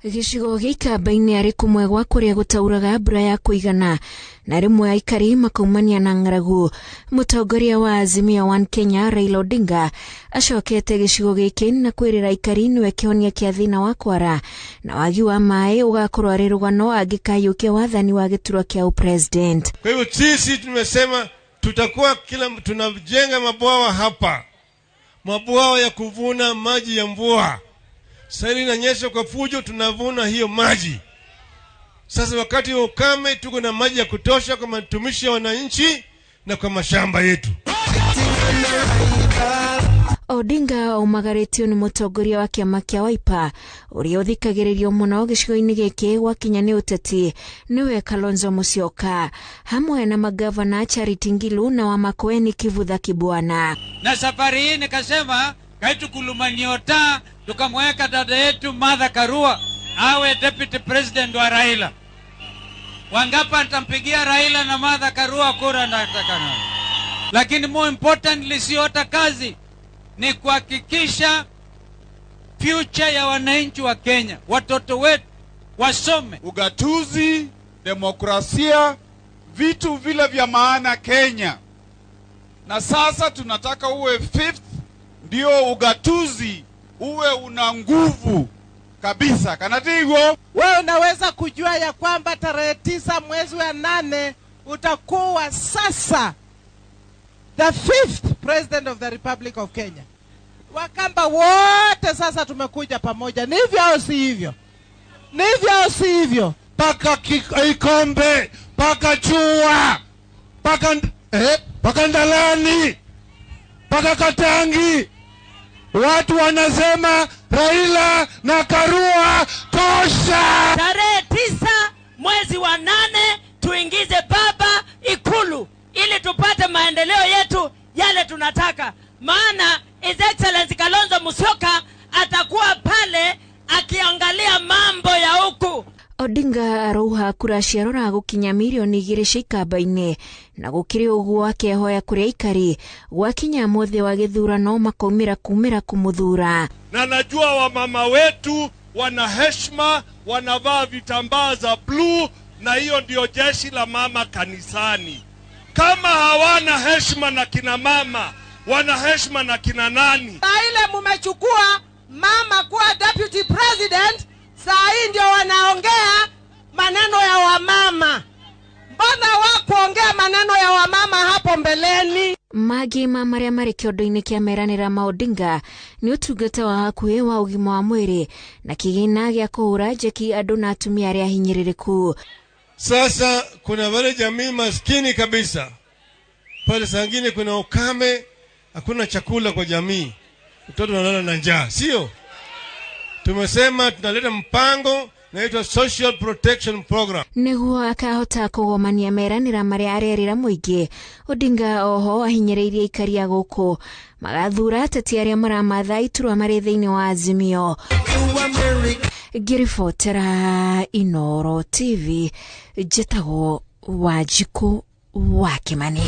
Gĩcigo gĩa Ikamba-inĩ arĩ kũmwe gwa kũrĩa gũtauraga mbura ya kũigana na rĩmwe aikari makaumania na ng'aragu. Mũtongoria wa Azimio One Kenya Raila Odinga acokete gĩcigo gĩkĩ na kwĩrĩra aikari nĩwe kĩhonia kĩa thĩna wa kwara na wagi wa maĩ ũgakorwo arĩ rũgano angĩkaiyũkia wathani wa gĩturwa kĩa ũpresident. Kwa hivyo sisi tumesema tutakuwa kila tunajenga mabwawa hapa, mabwawa ya kuvuna maji ya mvua. Sasa hivi inanyesha kwa fujo, tunavuna hiyo maji. Sasa wakati wa ukame tuko na maji ya kutosha kwa matumishi ya wananchi na kwa mashamba yetu. Odinga aumagarĩtio nĩ mũtongoria wa kĩama kĩa Wiper ũrĩa ũthikagĩrĩrio mũno gĩcigo-inĩ gĩkĩ gwakinya nĩ ũteti nĩwe Kalonzo Musyoka hamwe na magavana Charity Ngilu na wa Makueni Kivutha Kibwana. Na safari hii nikasema kaitu kulumaniota, tukamweka dada yetu Martha Karua awe deputy president wa Raila. Wangapa atampigia Raila na Martha Karua kura natakana. Lakini more importantly, sio hata kazi, ni kuhakikisha future ya wananchi wa Kenya, watoto wetu wasome. Ugatuzi, demokrasia, vitu vile vya maana Kenya. Na sasa tunataka uwe fifth, ndio ugatuzi uwe una nguvu kabisa. Kanatigo, wewe unaweza kujua ya kwamba tarehe 9 mwezi wa 8 utakuwa sasa the 5th president of the Republic of Kenya. Wakamba wote sasa tumekuja pamoja. Ni hivyo au si hivyo? Ni hivyo au si hivyo? Paka Ikombe, paka Chua, paka Ndalani, paka Katangi. Watu wanasema Raila na Karua tosha. Tarehe 9 mwezi wa 8 tuingize baba Ikulu ili tupate maendeleo yetu yale tunataka. Maana His Excellency Kalonzo Musyoka atakuwa pale akiangalia mambo ya huku. Odinga arauha kura ciarora gũkinya mirioni igĩrĩ cia Ikamba-inĩ na gũkĩrĩ ũguo akehoya kũrĩ aikari gwakinya mũthĩ wa gĩthurano makaumĩra kumĩra kũmũthura. Na najua wamama wetu wana heshima, wanavaa vitambaa za blue, na hiyo ndio jeshi la mama kanisani. Kama hawana heshima na kina mama, wana heshima na kina nani? Na ile mumechukua mama kuwa deputy president, saa hii ndio wanaongea maneno ya wamama. Mbona wakuongea maneno ya wamama hapo mbeleni? Magi ma marĩa marĩ kĩondo-inĩ kĩa meranĩra ma Odinga nĩ ũtungata wa hakuhĩ wa ũgima wa mwĩrĩ na kĩgĩna gĩa kũhũra njeki andũ na atumia arĩa ahinyĩrĩrĩku. Sasa kuna wale jamii maskini kabisa pale, saa ingine kuna ukame, hakuna chakula kwa jamii, mtoto analala na njaa, sio? Tumesema tunaleta mpango naitwa Social Protection Program. Nĩguo akahota kũgomania meranĩra marĩa arerĩra mũingĩ, Odinga oho ahinyĩrĩirie aikari a gũkũ magathura ateti arĩa maramatha iturwa marĩ thĩinĩ wa Azimio. Ngĩribotera Inooro TV, njĩtagwo Wanjikũ wa Kĩmani.